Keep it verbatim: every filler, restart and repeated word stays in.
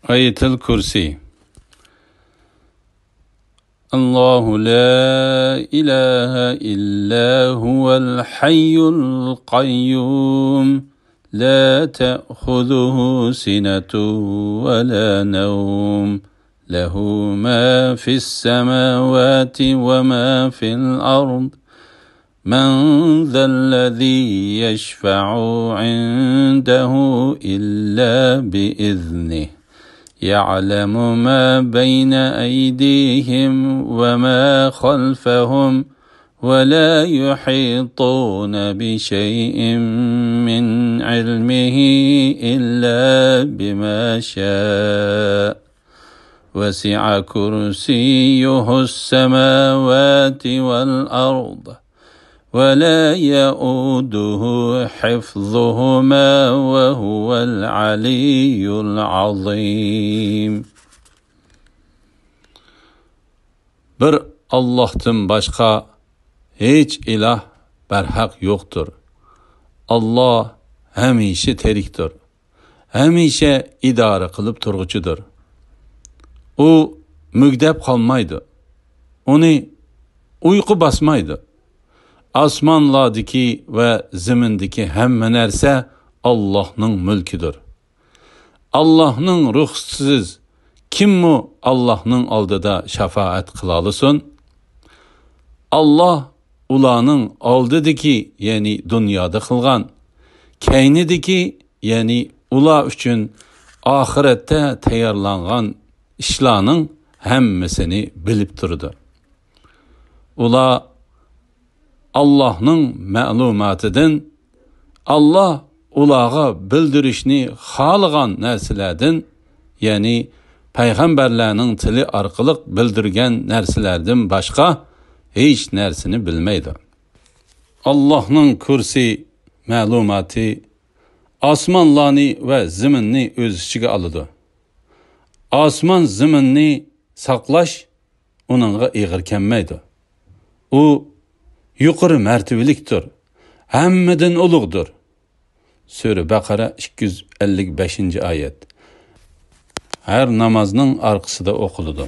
آيەتۇل كۇرسى. الله لا إله إلا هو الحي القيوم، لا تأخذه سنة ولا نوم، له ما في السماوات وما في الأرض، من ذا الذي يشفع عنده إلا بإذنه، يعلم ما بين أيديهم وما خلفهم، ولا يحيطون بشيء من علمه إلا بما شاء، وسع كرسيه السماوات والأرض، ولا يؤوده حفظهما، وهو العلي العظيم. بىر ئاللاھتىن باشقا ھېچ ئىلاھ بەرھەق يوقتۇر. ئاللاھ ھەمىشە تىرىكتۇر، ھەمىشە ئىدارە قىلىپ تۇرغۇچىدۇر. ئۇ مۈگدەپ قالمايدۇ، ئۇنى ئۇيقۇ باسمايدۇ. ئاسمانلاردىكى ۋە زېمىندىكى ھەممە نەرسە ئاللاھنىڭ مۈلكىدۇر. ئاللاھنىڭ رۇخسىتىسىز كىممۇ ئاللاھنىڭ ئالدىدا شاپائەت قىلالىسۇن؟ ئاللاھ ئۇلارنىڭ ئالدىدىكى، يەنى دۇنيادا قىلغان، كەينىدىكى، يەنى ئۇلار ئۈچۈن ئاخىرەتتە تەييارلانغان ئىشلارنىڭ ھەممىسىنى بىلىپ تۇرىدۇ. ئۇلار ئاللاھنىڭ مەلۇماتىدىن، ئاللاھ ئۇلارغا بىلدۈرۈشنى خالىغان نەرسىلەردىن، يەنى پەيغەمبەرلەرنىڭ تىلى ئارقىلىق بىلدۈرگەن نەرسىلەردىن باشقا ھېچ نەرسىنى بىلمەيدۇ. ئاللاھنىڭ كۇرسى مەلۇماتى ئاسمانلارنى ۋە زېمىننى ئۆز ئىچىگە ئالىدۇ. ئاسمان زېمىننى ساقلاش ئۇنىڭغا ئېغىر كەلمەيدۇ. ئۇ يۇقىرى مەرتىۋىلىكتۇر، ھەممىدىن ئۇلۇغدۇر. سۈرە بەقەرە، ئىككى يۈز ئەللىك بەشىنچى ئايەت. ھەر نامازنىڭ ئارقىسىدا ئوقۇلىدۇ.